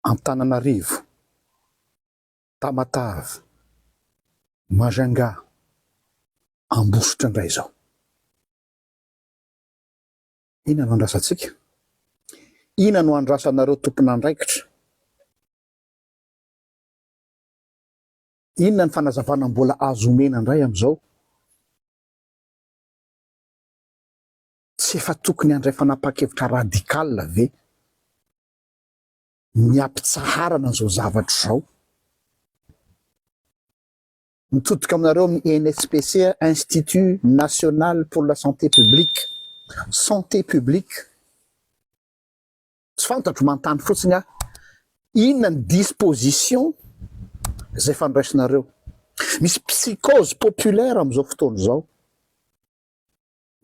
Antananarivo, Tamatave, Majunga, Ambositra indray izao. Inona no andrasantsika? Inona no andrasanareo tompon'andraikitra? Inona ny fanazavana mbola azo omena indray amin'izao? Tsy efa tokony handray fanapahan-kevitra radical ve ny hampitsaharana an'izao zavatra izao? Mitodika aminareo amin'ny INSPC, Institut National pour la Santé Publique, Santé Publique, tsy fantatro, manontany fotsiny aho, inona ny disposition izay efa noraisinareo? Misy psychose populaire amin'izao fotoana izao.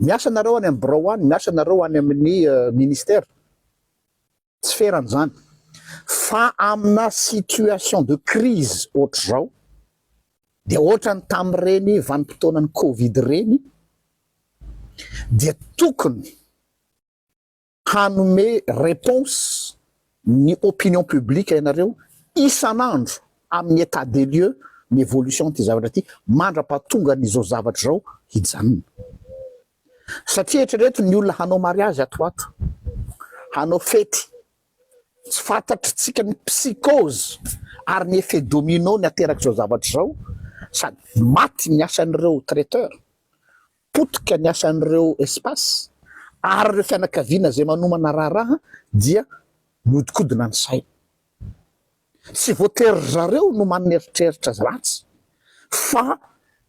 Miasa nareo any amin'ny birao any, miasa nareo any amin'ny ministère, tsy ferana izany. Fa amina situation de crise ohatr'izao, dia ohatran'ny tamin'ireny vanim-potoanan'ny covid ireny, dia tokony hanome réponse ny opinion publique ianareo isan'andro amin'ny état des lieux ny évolution ity zavatra ity mandra-pahatonga an'izao zavatra izao hijanona. Satria eritrereto ny olona hanao mariazy ato ho ato, hanao fety, tsy fantatritsika ny psychose ary ny effet domino ny aterak'izao zavatra izao, sady maty ny asan'ireo traiteur, potika ny asan'ireo espace ary ireo fianakaviana izay manomana raharaha dia mihodinkodina ny saina. Tsy voatery ry zareo no manana eritreritra ratsy fa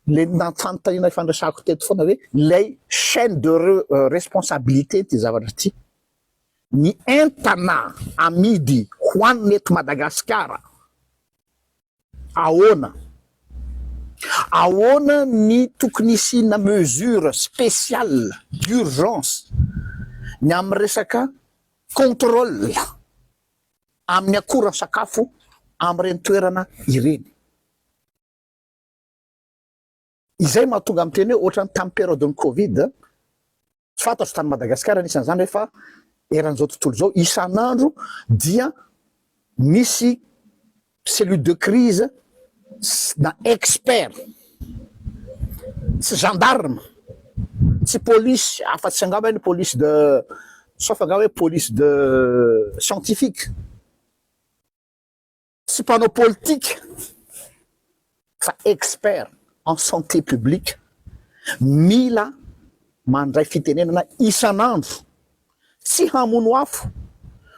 le fanontaniana efa niresahako teto foana hoe ilay chaine de responsabilité ity zavatra ity. Ny entana amidy hohanina eto Madagasikara Ahoana? Ahoana ny tokony hisiana mesure spéciale d'urgence ny amin'ny resaka contrôle amin'ny akora sakafo amin'ireny toerana ireny? Izay mahatonga miteny hoe ohatran'ny tamin'ny période-n'ny covid, tsy fantatro tany Madagasikara anisan'izany hoe fa eran'izao tontolo izao isan'andro dia misy cellule de crise na expert, tsy gendarme, tsy polisy afa-tsy angamba hoe ny police de sauf angamba hoe police de scientifique. Tsy mpanao politika fa expert en santé publique, mila mandray fitenenana isan'andro, tsy hamono afo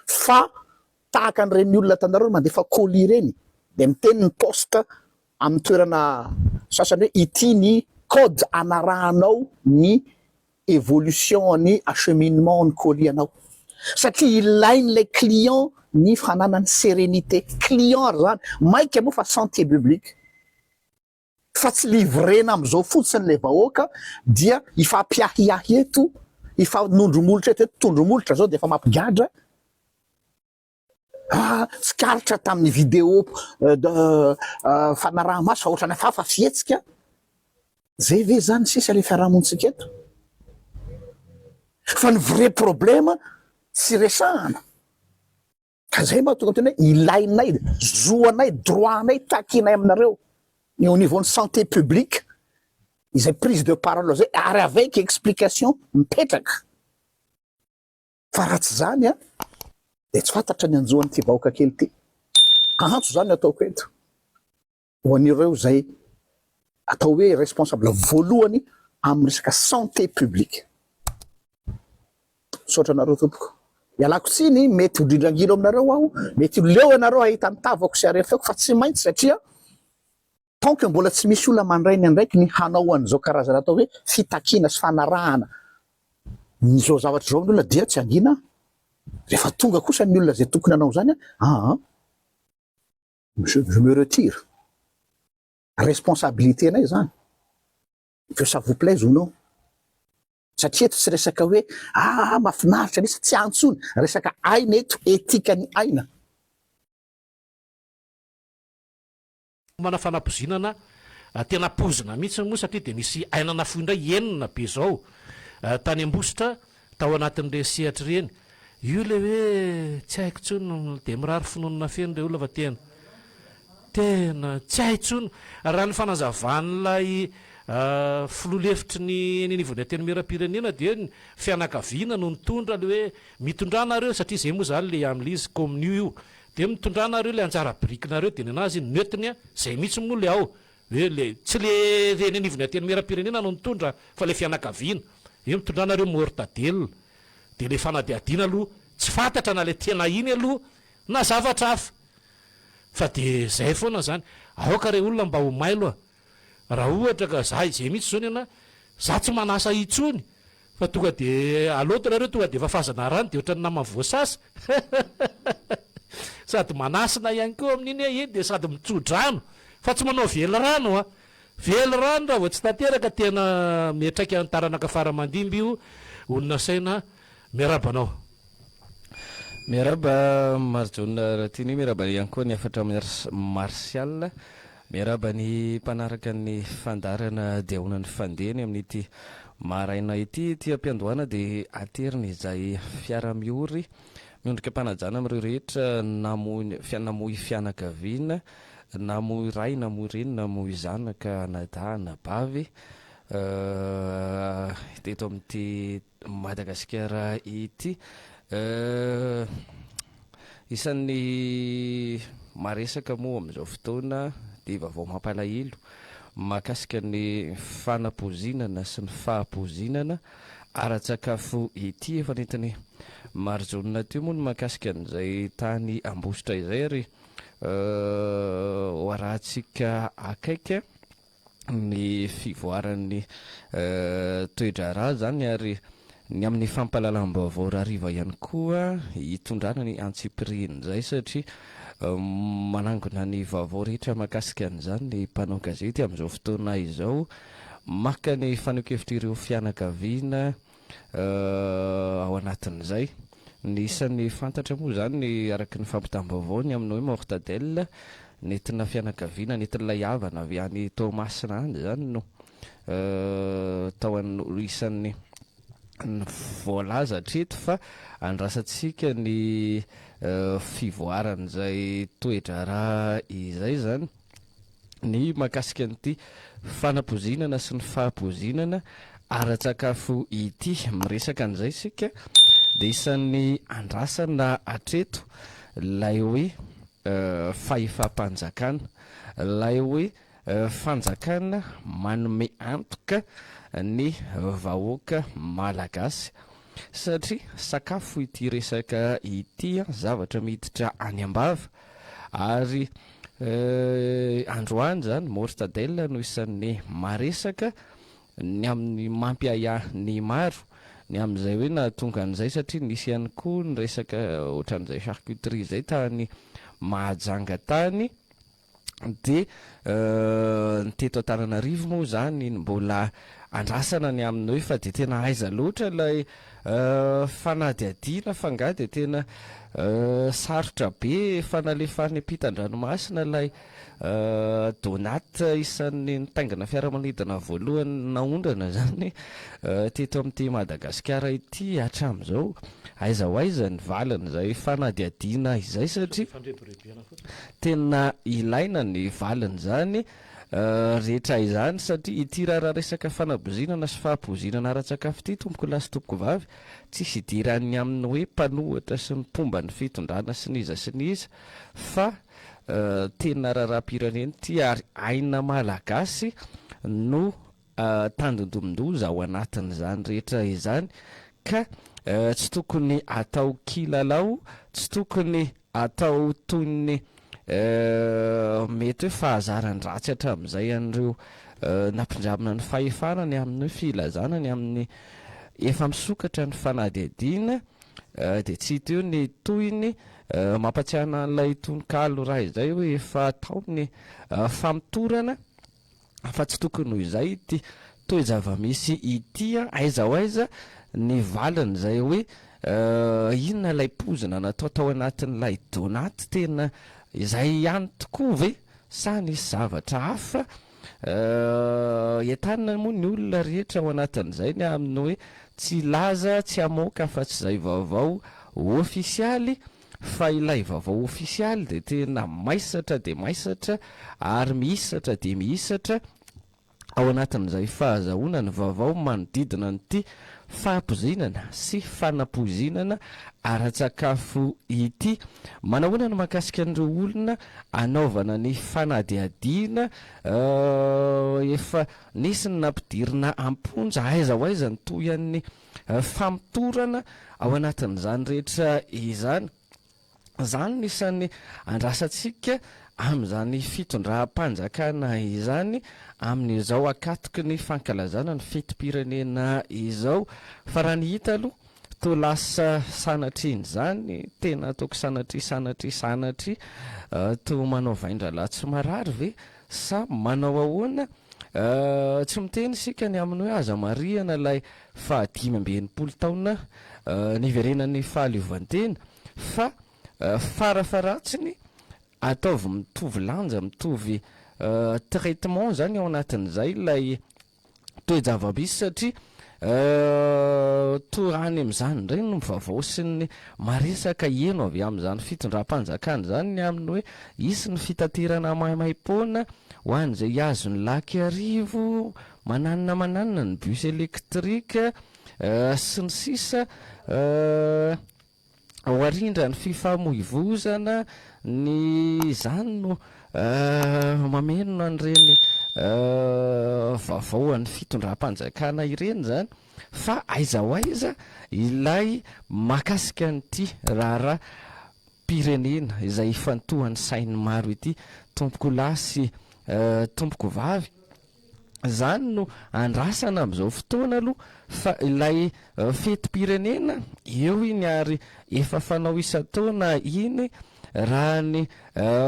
fa tahaka an'ireny olona hitanareo mandefa colis ireny dia miteny ny poste amin'ny toerana sasany hoe ity ny code anarahanao ny évolution ny acheminement ny colis anao satria ilain'ilay client ny fananany sérénité, client ary zany maika moa fa santé publique fa tsy livrena amizao fotsiny ilay vahoaka dia hifampiahiahy eto hifanondro molotra eto, eto tondro molotra zao dia efa mampigadra. Ah, tsikaritra tamin'ny vidéo de fanaraha-maso fa ohatran'ny hafahafa fihetsika. Zay ve zany sisa le fiarahamonintsika eto? Fa ny vrai problème tsy resahana. Ka zay mba tonga teny hoe ilainay, zo anay, droit anay, takinay aminareo ny au niveau ny santé publique izay prise de parole zay ary avec explication mipetraka. Fa raha tsy izany an, dia tsy fantatra ny hanjo an'ity vahoaka kely ity. Antso izany no ataoko eto ho an'ireo izay atao hoe responsable voalohany amin'ny resaka santé publique. Misaotra anareo tompoko. Ialako tsiny, mety ho drindrangilo aminareo aho, mety ho leo ianareo hahita ny tavako sy harefeko fa tsy maintsy satria Tant que mbola tsy misy olona mandray ny andraikiny hanao an'izao karazana atao hoe fitakiana sy fanarahana izao zavatra izao ny olona dia tsy hangina. Rehefa tonga kosa ny olona izay tokony hanao izany, aa je, je me retire. Responsabilité-nay izany. Que ça vous plaise ou non. Satria eto tsy resaka hoe aa mahafinaritra anisy, tsy antsony, resaka aina eto, etikan'ny aina. Mana fanapozinana tena pozina mihitsy moa satria dia nisy aina nafoy indray enina be izao tany Ambositra tao anatin'ireny sehatra ireny. Io le hoe tsy haiko intsony dia mirary finoanana feno le olona fa tena tena tsy hay intsony. Raha ny fanazavan'ilay filoha lefitry ny eny anivon'ny antenimierampirenena dia ny fianakaviana no nitondra le hoe mitondrà nareo satria zay moa zany le amin'ilay izy commune io dia mitondrà nareo le anjara birikinareo dia nenazy iny nentiny a zay mihitsy moa le ao hoe le tsy le eny anivon'ny antenimierampirenena no nitondra fa le fianakaviana hoe mitondrà nareo mortadelle Dia ilay fanadihadiana aloha tsy fantatra na ilay tena iny aloha na zavatra hafa. Fa dia izay foana izany. Aoka re olona mba ho mailo a. Raha ohatra ka za izay mihitsy izao ny anah, za tsy manasa intsony fa tonga dia aloto nareo tonga dia fafazana rano dia ohatran'ny nama voasasa. Sady manasina ihany koa amin'iny hoe iny dia sady mitso-drano fa tsy manao velirano a. Velirano raha vao tsy tanteraka tena miatraika ny taranaka fara mandimby io olona saina miarahaba anao. Miarahaba Marijaona Ratini, miarahaba ihany koa ny hafatra Martial, miarahaba ny mpanaraka ny fandaharana Diahona ny fandehany amin'ity maraina ity. Ety am-piandohana dia aterina izay fiara-miory miondrika am-panajana amin'ireo rehetra namoy fianakaviana Namoy ray, namoy reny, namoy zanaka, anadahy, anabavy teto amin'ity Madagasikara ity. Isan'ny maresaka moa amin'izao fotoana dia vaovao mampalahelo mahakasika ny fanapoizinana sy ny fahapoizinana ara-tsakafo ity. Efa nentin'i Marijaona teo moa ny mahakasika an'izay tany Ambositra izay ary Ho arahantsika akaiky ny fivoaran'ny toe-draharaha izany ary ny amin'ny fampahalalam-baovao rahariva ihany koa hitondrana ny antsipirihin'izay satria manangona ny vaovao rehetra mahakasika an'izany ny mpanao gazety amin'izao fotoana izao, maka ny fanehoan-kevitr'ireo fianakaviana. Ao anatin'izay. Ny isan'ny fantatra moa izany araka ny fampitam-baovao ny amin'ny hoe mortadelle nentina fianakaviana, nentin'ilay havana avy any Toamasina any izany no tao isan'ny voalaza hatreto fa andrasantsika ny fivoaran'izay toe-draharaha izay izany. Ny mahakasika an'ity fanapoizinana sy ny fahapoizinana ara-tsakafo ity. Miresaka an'izay isika dia isan'ny andrasana hatreto ilay hoe fahefam-panjakana, ilay hoe fanjakana manome antoka ny vahoaka malagasy satria sakafo ity resaka ity, zavatra miditra any am-bava ary Androany izany, Mortadelle no isan'ny maresaka ny amin'ny mampiahiahy ny maro, ny amin'izay hoe nahatonga an'izay satria nisy ihany koa ny resaka ohatran'izay charcuterie izay tany Mahajanga tany dia ny teto Antananarivo moa izany no mbola andrasana ny amin'ny hoe fa dia tena aiza loatra ilay Fanadihadiana fa nga dia tena sarotra be efa nalefa any ampitan-dranomasina ilay Donat isan'ny nitaingina fiaramanidina voalohany naondrana izany teto amin'ity Madagasikara ity hatramin'izao. Aiza ho aiza ny valin'izay fanadihadiana izay satria tena ilaina ny valin'izany rehetra izany satria ity raharaha resaka fanabozinana sy fahapoizinana ara-tsakafo ity tompokolahy sy tompokovavy tsisy idiran'ny amin'ny hoe mpanohitra sy ny mpomba ny fitondrana sy ny iza sy ny iza fa tena raharaham-pirenena ity ary aina malagasy no tandindomin-doza ao anatin'izany rehetra izany ka tsy tokony atao kilalao tsy tokony Atao toy ny mety hoe fahazaran-dratsy hatramin'izay an'ireo nampindramina ny fahefana ny amin'ny hoe filazana ny amin'ny efa misokatra ny fanadihadiana dia tsy hita eo ny tohiny. Mampatsiahy an'ilay tononkalo iray izay hoe efa atao ny famotorana. Fa tsy tokony ho izay ity toe-javamisy ity an! Aiza ho aiza ny valin'izay hoe inona ilay poizina natao tao anatin'ilay donat? Tena izay ihany tokoa ve sa nisy zavatra hafa? Entanina moa ny olona rehetra ao anatin'izay ny amin'ny hoe tsy hilaza, tsy hamoaka afa-tsy izay vaovao. ofisialy fa ilay vaovao ofisialy dia tena maisatra dia maisatra ary mihisatra dia mihisatra ao anatin'izay fahazahoana ny vaovao manodidina an'ity fahapoizinana sy fanapoizinana ara-tsakafo ity. Manahoana ny mahakasika an'ireo olona anaovana ny fanadihadiana? Efa nisy ny nampidirina am-ponja, aiza ho aiza ny tohian'ny famotorana ao anatin'izany rehetra izany? Izany no isan'ny andrasantsika amin'izany fitondram-panjakana izany amin'izao ankatoky ny fankalazana ny fetim-pirenena izao. Fa raha ny hita aloha, toa lasa sanatrian'izany, tena ataoko sanatria, sanatria, sanatria, toa manao vain-drahalahy tsy marary ve sa manao ahoana? Tsy miteny isika ny amin'ny hoe aza marihana ilay faha-65 taona niverenan'ny fahaleovantena fa farafaharatsiny ataovy mitovy lanja, mitovy traitement zany ao anatin'izay ilay toe-java-misy satria toa any amin'izany indray no vaovao sy ny maresaka heno avy amin'izany fitondram-panjakana izany ny amin'ny hoe hisy ny fitaterana maimaim-poana ho an'izay hihazo ny Lac Iarivo, mananona mananona ny bus électrique sy ny sisa Ho arindra ny fifamoivozana ny izany no mameno an'ireny vaovao an'ny fitondram-panjakana ireny izany fa aiza ho aiza ilay mahakasika an'ity raharaham-pirenena izay ifantohan'ny sain'ny maro ity tompokolahy sy tompokovavy. Izany no andrasana amin'izao fotoana aloha fa ilay fetim-pirenena eo iny ary efa fanao isan-taona iny raha ny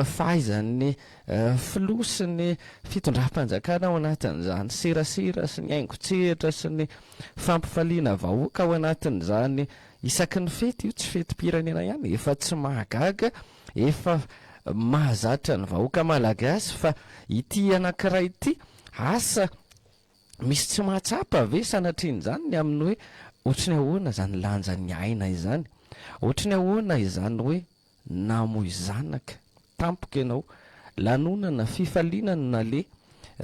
fahaizan'ny filoha sy ny fitondram-panjakana ao anatin'izany serasera sy ny haingon-tsehatra sy ny fampifaliana vahoaka ao anatin'izany isaky ny fety io tsy fetim-pirenena ihany efa tsy mahagaga Efa mahazatra ny vahoaka malagasy fa ity anankiray ity asa misy tsy mahatsapa ve sanatrian'izany ny amin'ny hoe ohatry ny ahoana izany lanjan'ny aina izany? Ohatry ny ahoana izany hoe namoy zanaka tampoka ianao? Lanonana, fifaliana no naleha,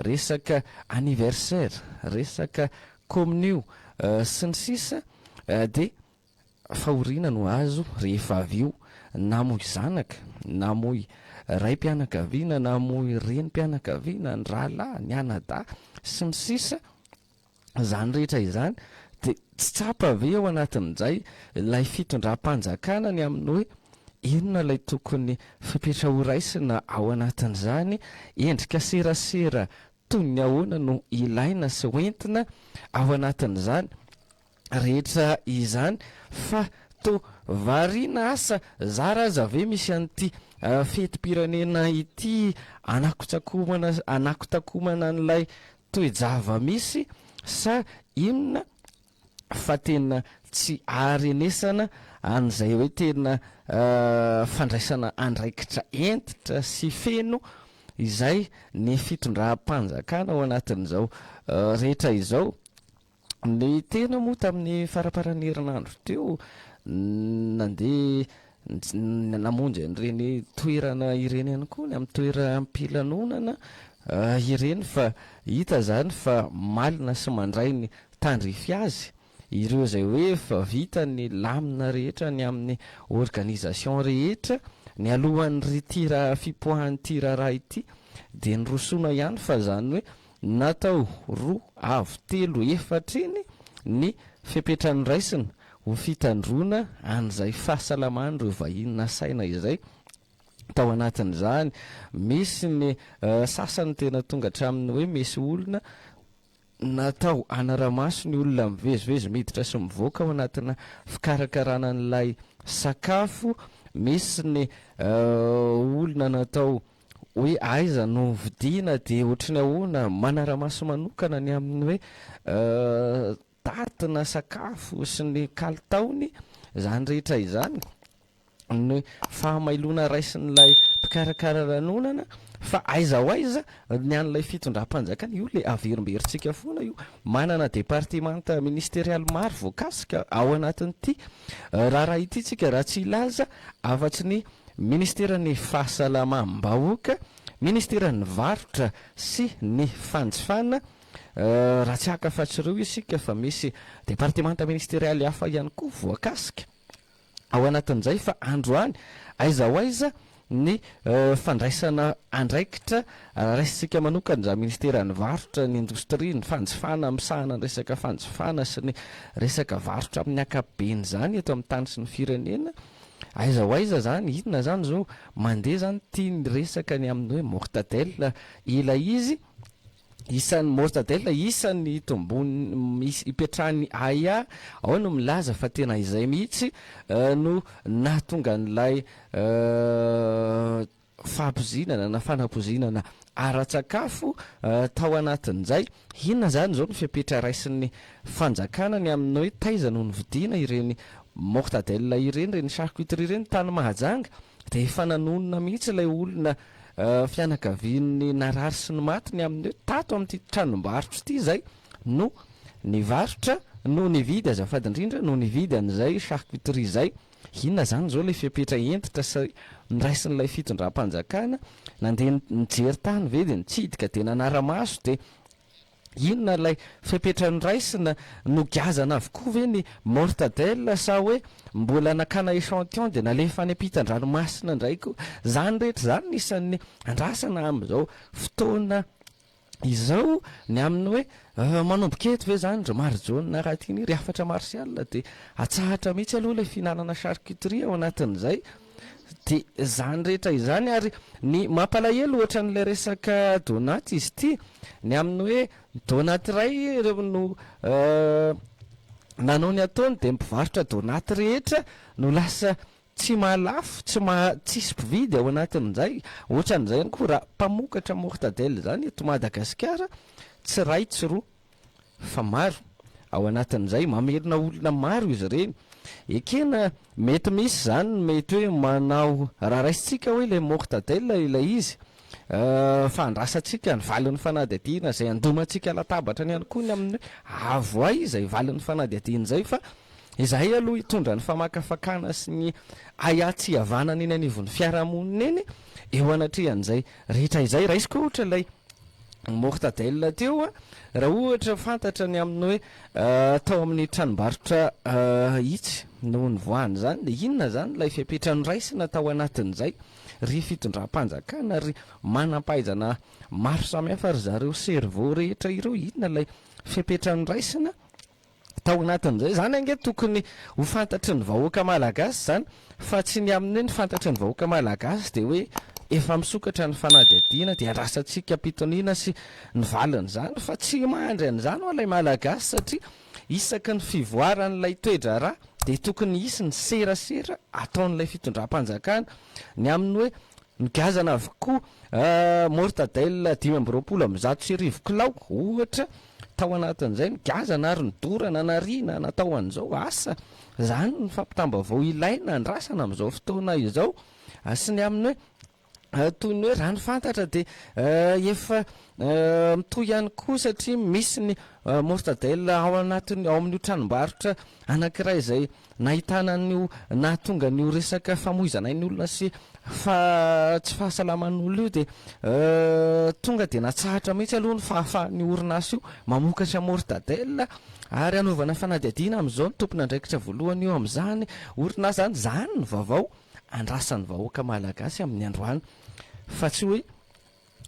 resaka anniversaire, resaka kominio sy ny sisa dia Fahoriana no azo rehefa avy eo namoy zanaka, namoy raim-pianakaviana, namoy renim-pianakaviana, ny rahalahy, ny anadahy, sy ny sisa Izany rehetra izany dia tsy tsapa ve ao anatin'izay ilay fitondram-panjakana ny amin'ny hoe inona ilay tokony fepetra horaisina ao anatin'izany endrika serasera toy ny ahoana no ilaina sy hoentina ao anatin'izany? rehetra izany fa toa variana asa zara aza ve misy an'ity fetim-pirenena ity anakotsakomana anakotakomana an'ilay toe-java-misy sa inona fa tena tsy aharenesana an'izay hoe tena fandraisana andraikitra hentitra sy feno izay ny fitondram-panjakana ao anatin'izao rehetra izao. Ny tena moa tamin'ny faramparan'ny herinandro teo nandeha namonjy an'ireny toerana ireny ihany koa, ny amin'ny toeram-pilanonana ireny fa hita izany fa malina sy mandray ny tandrify azy ireo izay hoe efa vita ny lamina rehetra ny amin'ny organisation rehetra nialohan'ity fipoahan'ity raharaha ity dia nirosoana ihany fa izany hoe Natao roa avo telo efatra iny ny fepetra noraisina ho fitandroana an'izay fahasalaman'ireo vahiny nasaina izay tao anatin'izany. Misy ny sasany tena tonga hatramin'ny hoe misy olona natao hanara-maso ny olona mivezivezy miditra sy mivoaka ao anatina fikarakarana an'ilay sakafo. Misy ny olona natao Hoe aiza no vidiana dia ohatry ny ahoana, manara-maso manokana ny amin'ny hoe daty na sakafo sy ny kalitaony, izany rehetra izany ny fahamailoana raisin'ilay mpikarakara lanonana. Fa aiza ho aiza ny an'ilay fitondram-panjakana? Io ilay averimberintsika foana io. Manana departemanta ministerialy maro voakasika ao anatin'ity raharaha ity tsika raha tsy hilaza afa-tsy ny ministeran'ny fahasalamam-bahoaka, ministeran'ny varotra sy ny fanjifana, raha tsy haka afa-tsy ireo isika fa misy departemanta ministerialy hafa ihany koa voakasika. Ao anatin'izay fa androany, aiza ho aiza ny fandraisana andraikitra raisintsika manokana izany ministeran'ny varotra, ny indostria, ny fanjifana misahana ny resaka fanjifana sy ny resaka varotra amin'ny ankapobeny izany eto amin'ny tany sy ny firenena, aiza ho aiza izany, inona izany izao mandeha izany ity ny resaka ny amin'ny hoe mortadelle ilay izy. Isan'ny mortadelle isan'ny tombony ipetrahan'ny ahiahy ao no milaza fa tena izay mihitsy no nahatonga an'ilay fahapozinana na fanapozinana ara-tsakafo tao anatin'izay. Inona izany izao no fepetra raisin'ny fanjakana ny amin'ny hoe taiza no nividiana ireny mortadelle ireny, ireny charcuterie ireny tany Mahajanga? Dia efa nanonona mihitsy ilay olona fianakavian'ny narary sy ny maty ny amin'ny hoe tato amin'ity tranombarotra ity izay no nivarotra no nividy azafady indrindra no nividy an'izay charcuterie izay. Inona izany izao ilay fepetra hentitra sy noraisin'ilay fitondram-panjakana? Nandeha nijery tany ve dia nitsidika dia nanara-maso dia Inona ilay fepetra noraisina? Nogiazana avokoa ve ny mortadelle sa hoe mbola nakana echantillon dia nalefa any ampitan-dranomasina indray koa? Izany rehetra izany no isan'ny andrasana amin'izao fotoana izao ny amin'ny hoe manomboka eto ve izany ry Marijaona Rahatini, ry Hafatra Martial dia atsahatra mihitsy aloha ilay fihinanana charcuterie ao anatin'izay Dia izany rehetra izany ary ny mampalahelo ohatran'ilay resaka donat izy ity, ny amin'ny hoe donat iray ireo no nanao ny ataony dia ny mpivarotra donat rehetra no lasa tsy mahalafo, tsy maha tsisy mpividy ao anatin'izay. Ohatran'izay ihany koa raha mpamokatra mortadelle izany eto Madagasikara, tsy iray tsy roa. fa maro ao anatin'izay, mamelona olona maro izy ireny. Ekena mety misy izany ny mety hoe manao, raha raisintsika hoe ilay mortadelle ilay izy, fa andrasantsika ny valin'ny fanadihadiana izay andomantsika latabatra any ihany koa ny amin'ny hoe avoay izay valin'ny fanadihadiana izay fa izahay aloha hitondra ny famakafakana sy ny ahiahy tsy hihavanana eny anivon'ny fiarahamonina eny eo anatrehan'izay rehetra izay. Raisiko ohatra ilay Mortadelle teo a, raha ohatra fantatra ny amin'ny hoe tao amin'ny tranombarotra itsy no nivoahana izany dia inona izany ilay fepetra noraisina tao anatin'izay ry fitondram-panjakana ry manam-pahaizana maro samihafa ry zareo cerveau rehetra ireo inona ilay fepetra noraisina Tao anatin'izay, izany ange tokony ho fantatry ny vahoaka malagasy izany fa tsy ny amin'ny hoe ny fantatry ny vahoaka malagasy dia hoe efa misokatra ny fanadihadiana dia andrasantsika am-pitoniana sy ny valin'izany fa tsy mandry an'izany ho'a ilay malagasy satria isaky ny fivoaran'ilay toe-draharaha dia tokony hisy ny serasera ataon'ilay fitondram-panjakana ny amin'ny hoe Nogiazana avokoa mortadelle 1125 kilao ohatra tao anatin'izay, nogiazana ary nodorana, nariana, natao an'izao, asa izany ny fampitam-baovao ilaina andrasana amin'izao fotoana izao sy ny amin'ny hoe toy ny hoe raha ny fantatra dia efa mitohy ihany koa satria misy ny mortadelle ao anatin'ny ao amin'io tranombarotra anankiray izay Nahitana an'io nahatonga an'io resaka famoizana ain'olona sy fa tsy fahasalaman'olona io dia tonga dia natsahatra mihitsy aloha ny fahafahan'io orinasa io mamokatra mortadelle ary hanaovana fanadihadiana amin'izao ny tompon'andraikitra voalohany io amin'izany orinasa izany. Izany ny vaovao andrasan'ny vahoaka malagasy amin'ny androany fa tsy hoe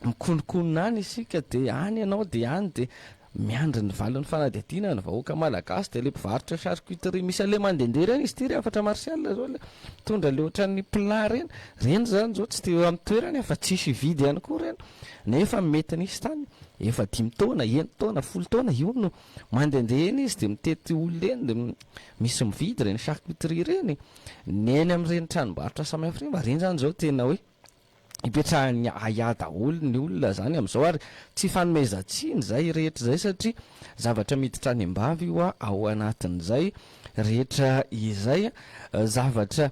Mikononkonona any isika dia any ianao dia any dia miandry ny valin'ny fanadihadiana ny vahoaka malagasy dia ilay mpivarotra charcuterie misy an'ilay mandehandeha ireny izy ity ry hafatra Martial zao ilay mitondra ilay ohatran'ny plat ireny, ireny izany izao tsy dia eo amin'ny toerany fa tsisy hividy ihany koa ireny nefa mety nisy tany efa dimy taona, enin-taona, folo taona io no mandehandeha eny izy dia mitety olona eny dia misy mividy ireny charcuterie ireny, ny eny amin'ireny tranombarotra samihafa ireny fa ireny izany izao tena hoe Ipetrahan'ny ahiahy daholo ny olona zany amin'izao ary tsy ifanomezan-tsiny izay rehetra izay satria zavatra miditra any am-bava io ao anatin'izay rehetra izay zavatra.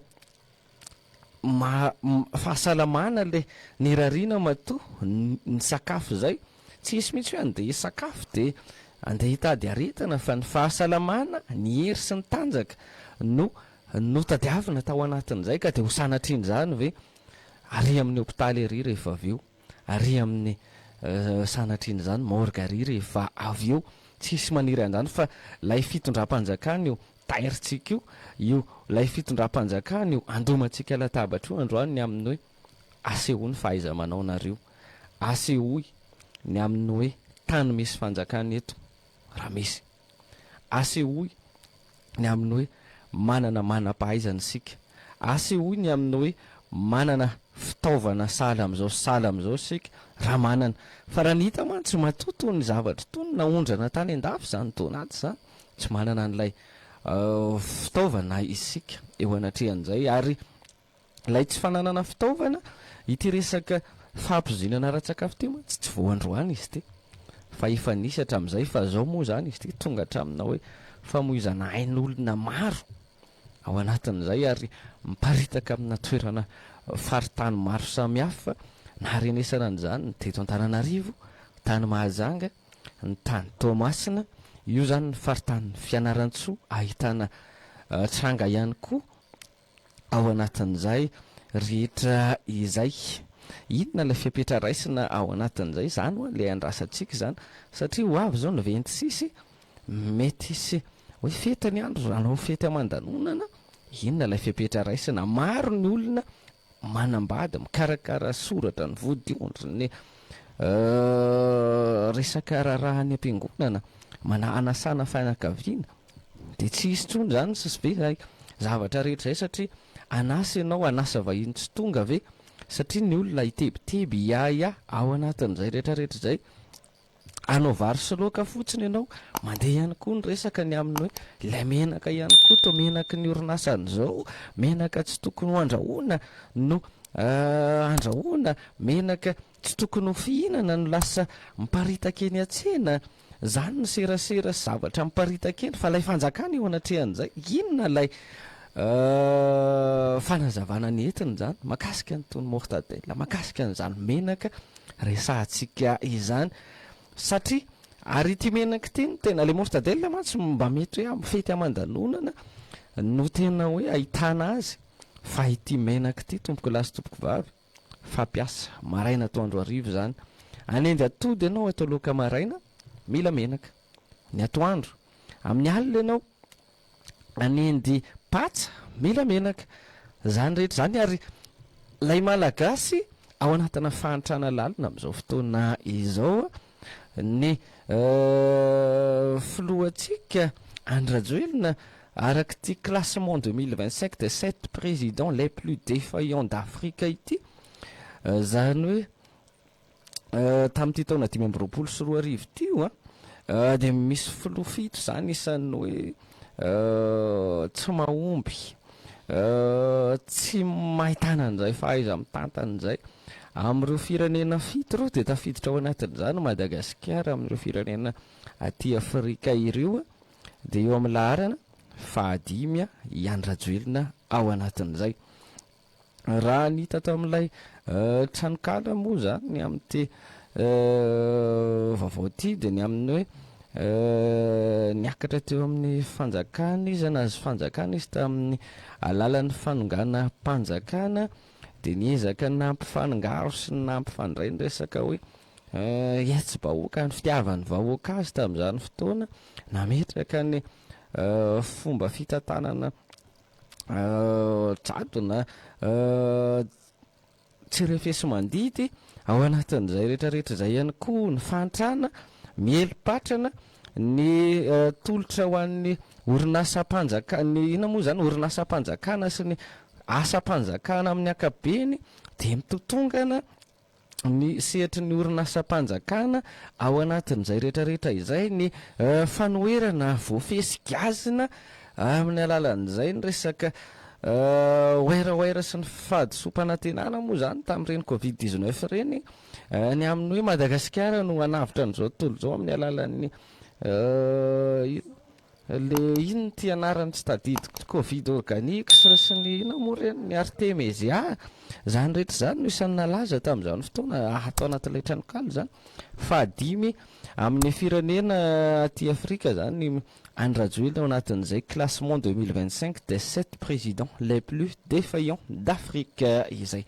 maha fahasalamana le nirariana matoa ny sakafo zay, tsy hisy mihitsy hoe andeha hisakafo de andeha hitady aretina fa ny fahasalamana, ny hery sy ny tanjaka no notadiavina tao anatin'izay ka de ho sanatrian'izany ve ary amin'ny hopitaly ery rehefa avy eo, ary amin'ny sanatrian'izany morgue ary rehefa avy eo, tsy hisy maniry an'izany fa lay fitondram-panjakana io Tairintsika io, io ilay fitondram-panjakana io, andomantsika latabatra io androany ny amin'ny hoe asehoy ny fahaiza-manaonareo, asehoy ny amin'ny hoe tany misy fanjakana eto raha misy, asehoy ny amin'ny hoe manana manam-pahaizana isika, asehoy ny amin'ny hoe manana fitaovana sahala amin'izao sy sahala amin'izao isika raha manana. Fa raha ny hita mantsy matoa toy ny zavatra toy ny naondrana tany an-dafy izany donat izany, Tsy manana an'ilay fitaovana isika eo anatrehan'izay ary ilay tsy fananana fitaovana, ity resaka fahapoizinana ara-tsakafo ity mantsy tsy vao androany izy ity fa efa nisy hatramin'izay fa izao moa izany izy ity tonga hatraminà hoe famoizana ain'olona maro ao anatin'izay ary miparitaka amina toerana faritany maro samihafa naharenesana an'izany ny teto Antananarivo, tany Mahajanga, ny tany Toamasina, io izany ny faritanin'i Fianarantsoa ahitana tranga ihany koa ao anatin'izay rehetra izay. Inona ilay fepetra raisina ao anatin'izay? Izany ho'a ilay andrasantsika izany satria ho avy izao ny 26, mety hisy hoe fety ny andro, hanao fety aman-danonana, inona ilay fepetra raisina? Maro ny olona manambady, mikarakara soratra ny vodiondry, ny resaka raharaha any am-piangonana, mana hanasana fianakaviana, dia tsy hisy intsony izany sisy be izay zavatra rehetra izay satria hanasa ianao, hanasa vahiny tsy tonga ve? Satria ny olona hitebiteby, hiahiahy ao anatin'izay rehetra rehetra izay. Hanao vary sy laoka fotsiny ianao, mandeha ihany koa ny resaka ny amin'ny hoe ilay menaka ihany koa toa menaky ny orinasa an'izao, menaka tsy tokony ho andrahoina no andrahoina, menaka tsy tokony ho fihinana no lasa miparitaka eny an-tsena, izany ny serasera sy zavatra miparitaka eny fa ilay fanjakana eo anatrehan'izay, inona ilay fanazavana nentiny izany mahakasika an'itony mortadelle, mahakasika an'izany menaka resahantsika izany satria ary ity menaka ity no tena le mortadelle mantsy mba mety hoe amin'ny fety aman-danonana no tena hoe ahitana azy fa ity menaka ity tompoko lahy sy tompoko vavy fampiasa maraina atoandro hariva izany hanendy atody ianao atao laoka maraina mila menaka ny atoandro amin'ny alina ianao Hanendy patsa, mila menaka. Izany rehetra izany ary ilay Malagasy ao anatina fahantrana lalina amin'izao fotoana izao ny filohantsika Andry Rajoelina araka ity classement 2025 des 7 présidents les plus défaillants d'Afrique ity izany hoe Tamin'ity taona 2025 ity io an, dia misy filoha fito izany isan'ny hoe tsy mahomby, tsy mahay tanana izay fahaiza-mitantana izay. Amin'ireo firenena fito ireo dia tafiditra ao anatin'izany Madagasikara amin'ireo firenena aty Afrika ireo dia eo amin'ny laharana fahadimy i Andry Rajoelina ao anatin'izay. Raha ny hita tao amin'ilay tranonkala moa izany ny amin'ity vaovao ity dia ny amin'ny hoe niakatra teo amin'ny fanjakana izy, nahazo fanjakana izy tamin'ny alalan'ny fanonganam-panjakana dia niezaka nampifangaro sy nampifandray ny resaka hoe hetsi-bahoaka, ny fitiavan'ny vahoaka azy tamin'izany fotoana, nametraka ny fomba fitantanana Jadona tsy refesi-mandidy, ao anatin'izay rehetrarehetra izay ihany koa ny fahantrana mieli-patrana, ny tolotra ho an'ny orinasam-panjakana, ny inona moa izany, orinasam-panjakana sy ny asam-panjakana amin'ny ankapobeny dia mitotongana. ny sehatry ny orinasam-panjakana ao anatin'izay rehetrarehetra izay ny fanoherana voafehy sy giazina amin'ny alalan'izay ny resaka werawera sy ny fahadisoam-panantenana moa izany tamin'ireny covid 19 ireny ny amin'ny hoe Madagasikara no hanavotra an'izao tontolo izao amin'ny alalan'ny Le ino ty anarany, tsy tadidiko, Covid organique sy ny ina moa reny, ny artémisia zany rehetra zany no isan'ny nalaza tamin'izany fotoana atao anatin'ilay tranokalo zany. Fahadimy amin'ny firenena aty Afrika zany Andry Rajoelina ao anatin'izay classement 2025 des sept présidents les plus défaillants d'Afrique izay.